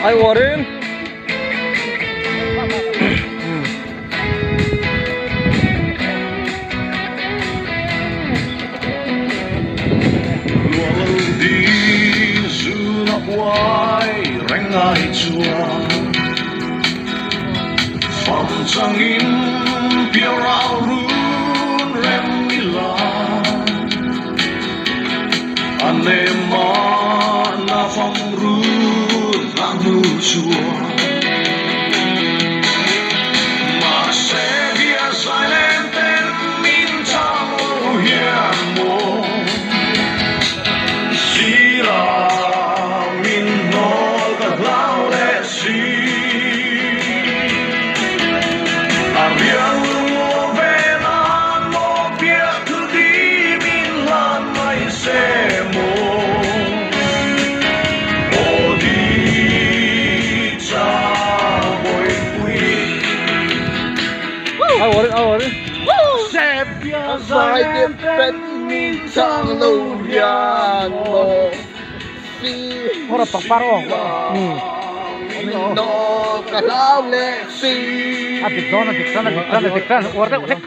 Ai uarin. A dik dawn a dik tan a dik tan a dik tan uar deuh hlek.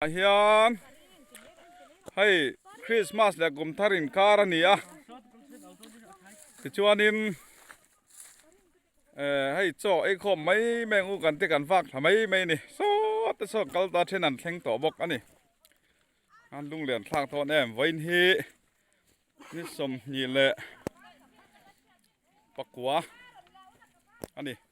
Ah hian hei Christmas leh kum thar inkar a ni a tichuanin eh hei chaw ei khawm mai mai ang u kan te kan vak thla mai mai a ni sawt te sawn kal ta then an thleng tawh bawk a ni an lunglen thlak dawn em vawiin hi ni 28 a ni.